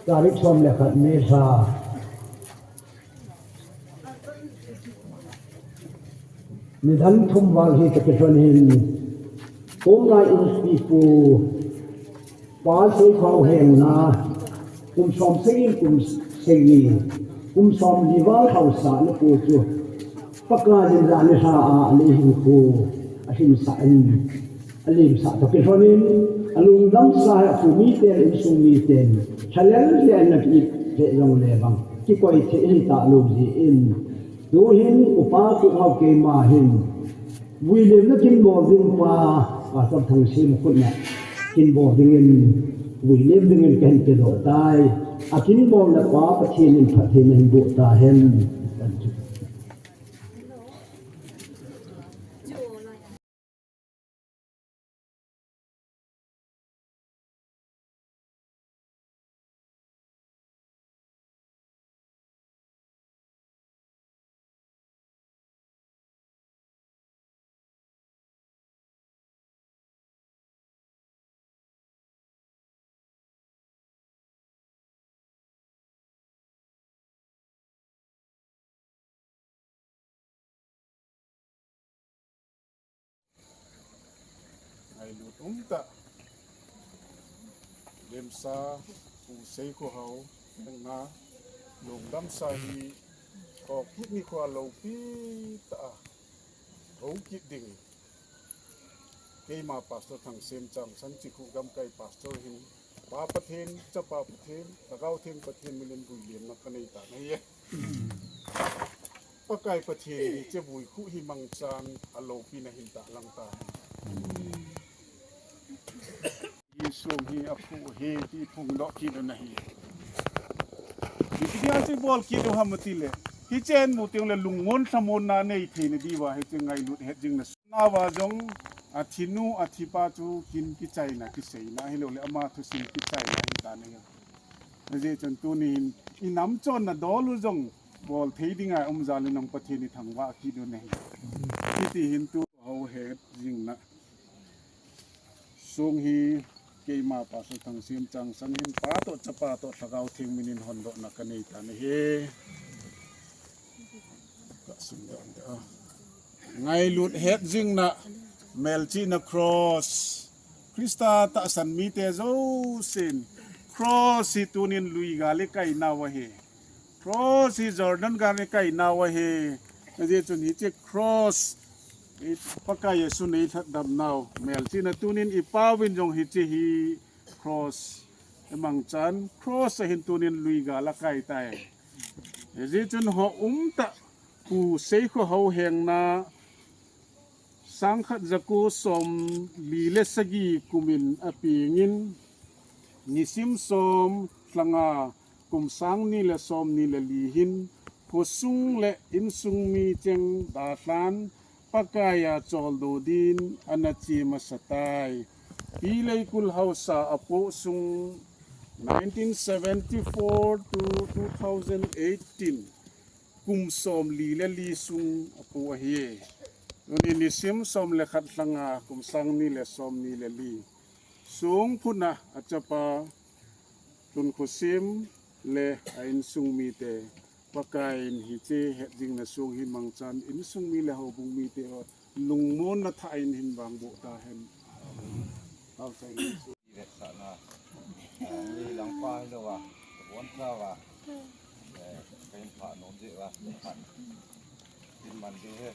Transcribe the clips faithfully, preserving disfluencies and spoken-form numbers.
Tarik som le khat May lha. Nidan thum val hi ka kilhon hin, kum lai in pi pu Pa Seikhou hengna, kum som sagi, kum sagi, kum som li val hausatna pu chu Pakai in janhi lha a, alei hinkho ahimsa in, alimsa toh kilhon in, alungdamsa hi apu miten, insung miten, thalel le ana ki-it thei jongle bang kikoi thei hita lou jin, tuhin upa Khuhhao keima hin vuilemna kinbol ding pa, Pastor Thangsem khut na kinbol dingin, vuilem dingin kahin pedoh tai. Akinbolna pa Pathen in phatthei nahin boh tahen. Ngailut umtah lemsa Pu Seikhou hao, nang na lungdamsa hi, kho kit ni kho loupi tah a hou kit ding. Keima Pastor Thangsem Changsan Chikhu gamkai Pastor hin, Pa Pathen, Chapa Pathen, Lhagao Theng Pathen minin vuilemna kanei tan ahi. Pakai Pathen hiche vuikhuh hi mangchan aloupina hin talang tahen. Insung hi aphu ahi ti phongdoh kit u ahi. Hitia chu bol kit u ham tile, hiche in mu teng le lungmon lhamonna nei theina diuva hiche ngailut hetjingna. Nava jong athinu athipa chu kin kichaina kiseina ahilouleh ama thusim kichaina ahi tan ahi. Ajeh chun tunin inam chonna dol u jong bol thei dinga um jal in Pathen ithangvah kit u ahi. Hiti hin tu hou hetjingna sung hi keima Pastor Thangsem Changsan hin Pa toh Chapa toh Lhagao Theng minin hondohna kanei tan ahi. Ka sung doh a. Ngailut hetjingna, melchihna cross. Christa tahsan mite jousen cross hi tunin lui gal ikai nau ahi. Cross hi Jordan gal ikai nau ahi. Ajeh chun hiche cross, Pakai Jesun eilhatdam nau, melchihna tunin ipauvin jong hiche hi cross imangchan, cross a hin tunin lui gal akai tai. Ajeh chun hou umtah Pu Seikhou hao hengna, sangkhat jako somli le sagi kumin apengin, nisim som lhanga kum sang ni le somni le li hin, khosung le insung mi cheng dalhan, Pakai a choldo din ana che masa tai. Pi Leikul Haosa apoh sung nineteen seventy-four to two thousand eighteen, kum somli le li sung apoh ahi. Tuni nisim som le khat lhanga kum sang ni le somni le li sung phutna achapa Tunkhosim le a insung mite, Pakai in hiche hetjingna sung hi mangchan insung mi le houbung mite ho lungmonna thah in hin vangboh tahen. Amen. Amen. Vetsahna, eh, mi langpa hilou a, ka bon tha uva, eh, ka in pha nom jeh uva, in pha, in man ding ahi.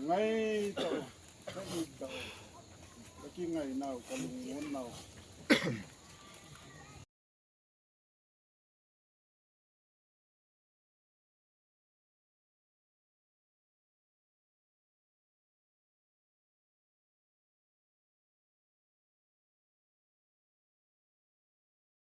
Ngai tau, ka hi tau, ka kingai nau, ka lungmon nau.